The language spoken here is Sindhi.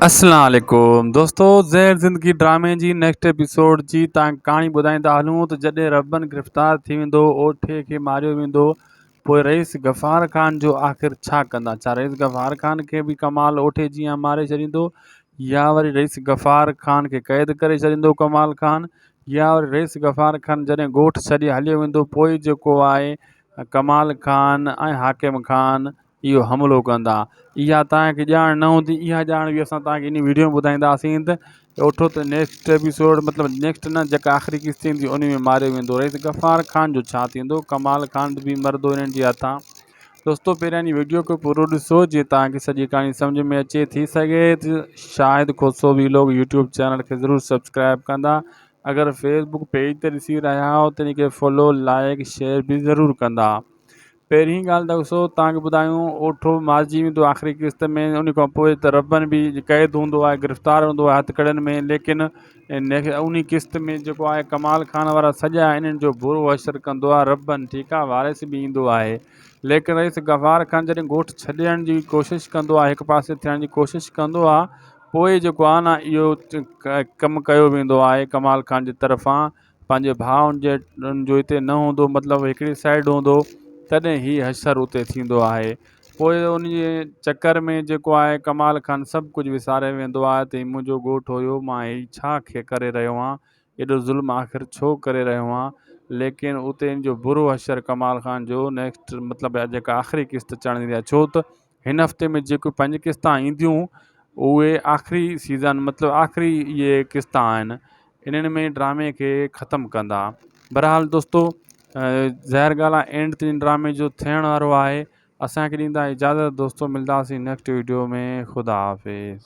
اسلام عليڪم دوستو زهر زندگي ڊرامي جي نيڪسٽ ايپيسوڊ جي تان ڪهاڻي ٻڌائيندا هلون ته جڏهن ربن گرفتار ٿي ويندو اوٺي کي ماريو ويندو پوء رئيس غفار خان جو آخر ڇا ڪندا ڇا رئيس غفار خان کي به ڪمال اوٺي جيان ماري ڇڏيندو يا وري رئيس غفار خان کي قيد ڪري ڇڏيندو ڪمال خان يا وري رئيس غفار خان جڏهن ڳوٺ ڇڏي هليو ويندو پوء جيڪو آهي ڪمال خان ۽ حاڪم خان اهو حملو ڪندا اها توهان کي ڄاڻ نه هوندي اها ڄاڻ به اسان توهان کي ان ويڊيو ۾ ٻڌائينداسين ته اوٺو ته نيڪسٽ ايپيسوڊ مطلب نيڪسٽ نه جيڪا آخري قسط ايندي ان ۾ ماريو ويندو رئيس غفار خان جو ڇا ٿيندو ڪمال خان به مردو انهن جي هٿان دوستو پهريان جي ويڊيو کي پورو ڏسو جي توهان کي سڄي ڪهاڻي سمجھ ۾ اچي ٿي سگهي ته Shahid Khoso vlog YouTube channel کي ضرور سبسڪرائب ڪندا اگر فيسبوڪ پيج تي ڏسي رهيا آهيو ته ان کي فالو لائڪ شيئر به ضرور ڪندا پهرين ڳالهه ته ڏسو توهان کي ٻڌايون اوٺو مارجي ويندو آخري قسط ۾ ان کان پوء ته ربن به قيد هوندو آهي گرفتار هوندو آهي هٿڪڙين ۾ ليڪن ان قسط ۾ جيڪو آهي ڪمال خان وارا سڄا انهن جو برو حشر ڪندو آهي ربن ٺيڪ آهي وارث به ايندو آهي ليڪن رئيس غفار خان جڏهن ڳوٺ ڇڏڻ جي ڪوشش ڪندو آهي هڪ پاسي ٿيڻ جي ڪوشش ڪندو آهي پوء جيڪو آهي نه اهو ڪم ڪيو ويندو آهي ڪمال خان جي طرفان پنهنجي ڀاء جي جو هتي نه هوندو مطلب هڪڙي سائيڊ هوندو تڏهن هي حشر اتي ٿيندو آهي پوء ان جي چڪر ۾ جيڪو آهي ڪمال خان سڀ ڪجهه وساري ويندو آهي ته هي منهنجو ڳوٺ هيو مان هي ڇا کي ڪري رهيو آهيان ايڏو ظلم آخر ڇو ڪري رهيو آهيان ليڪن اتي ان جو برو حشر ڪمال خان جو نيڪسٽ مطلب جيڪا آخري قسط اچڻ واري آهي ڇو ته هن هفتي ۾ جيڪي پنج قسطا اينديون اهي آخري سيزن مطلب آخري اهي قسطا آهن انهن ۾ ڊرامي کي ختم ڪندا بهرحال دوستو ظاهر ڳالهه آهي اينڊ تائين ڊرامي جو ٿيڻ وارو آهي اسانکي ڏيندا اجازت دوستو ملداسين نيڪسٽ ويڊيو ۾ خدا حافظ.